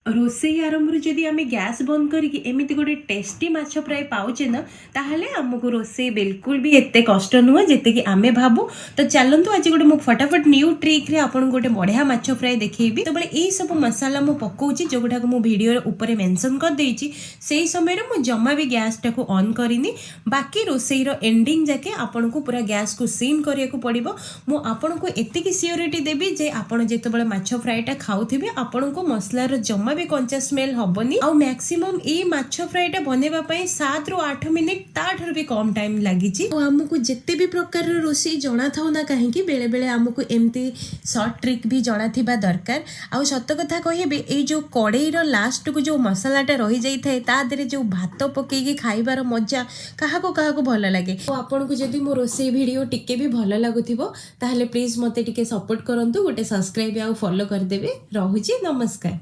ରୋଷେଇ ଆରମ୍ଭରୁ ଯଦି ଆମେ ଗ୍ୟାସ୍ ବନ୍ଦ କରିକି ଏମିତି ଗୋଟେ ଟେଷ୍ଟି ମାଛ ଫ୍ରାଏ ପାଉଛେ ନା, ତାହେଲେ ଆମକୁ ରୋଷେଇ ବିଲକୁଲ ବି ଏତେ କଷ୍ଟ ନୁହଁ ଯେତିକି ଆମେ ଭାବୁ। ତ ଚାଲନ୍ତୁ, ଆଜି ଗୋଟେ ମୁଁ ଫଟାଫଟ ନ୍ୟୁ ଟ୍ରିକ୍ରେ ଆପଣଙ୍କୁ ଗୋଟେ ବଢ଼ିଆ ମାଛ ଫ୍ରାଏ ଦେଖେଇବି। ଯେତେବେଳେ ଏଇ ସବୁ ମସଲା ମୁଁ ପକଉଛି, ଯେଉଁଗୁଡ଼ାକ ମୁଁ ଭିଡ଼ିଓର ଉପରେ ମେନସନ୍ କରିଦେଇଛି, ସେଇ ସମୟରେ ମୁଁ ଜମା ବି ଗ୍ୟାସ୍ଟାକୁ ଅନ୍ କରିନି। ବାକି ରୋଷେଇର ଏଣ୍ଡିଂ ଯାକେ ଆପଣଙ୍କୁ ପୁରା ଗ୍ୟାସ୍କୁ ସିମ୍ କରିବାକୁ ପଡ଼ିବ। ମୁଁ ଆପଣଙ୍କୁ ଏତିକି ସିଓରିଟି ଦେବି ଯେ ଆପଣ ଯେତେବେଳେ ମାଛ ଫ୍ରାଏଟା ଖାଉଥିବେ, ଆପଣଙ୍କୁ ମସଲାର ଜମା ବି କଞ୍ଚା ସ୍ମେଲ୍ ହବନି। ଆଉ ମ୍ୟାକ୍ସିମମ୍ ଏଇ ମାଛ ଫ୍ରାଏଟା ବନେଇବା ପାଇଁ 7ରୁ 8 ମିନିଟ୍, ତାଠାରୁ ବି କମ୍ ଟାଇମ୍ ଲାଗିଛି। ଆଉ ଆମକୁ ଯେତେ ବି ପ୍ରକାରର ରୋଷେଇ ଜଣାଥାଉ ନା କାହିଁକି, ବେଳେବେଳେ ଆମକୁ ଏମିତି ସର୍ଟ ଟ୍ରିକ୍ ବି ଜଣାଥିବା ଦରକାର। ଆଉ ସତ କଥା କହିବି, ଏଇ ଯେଉଁ କଡ଼େଇର ଲାଷ୍ଟକୁ ଯେଉଁ ମସଲାଟା ରହିଯାଇଥାଏ, ତା ଦେହରେ ଯେଉଁ ଭାତ ପକେଇକି ଖାଇବାର ମଜା କାହାକୁ କାହାକୁ ଭଲ ଲାଗେ? ଆଉ ଆପଣଙ୍କୁ ଯଦି ମୋ ରୋଷେଇ ଭିଡ଼ିଓ ଟିକେ ବି ଭଲ ଲାଗୁଥିବ, ତାହେଲେ ପ୍ଲିଜ୍ ମୋତେ ଟିକେ ସପୋର୍ଟ କରନ୍ତୁ, ଗୋଟେ ସବସ୍କ୍ରାଇବ୍ ଆଉ ଫଲୋ କରିଦେବେ। ରହୁଛି, ନମସ୍କାର।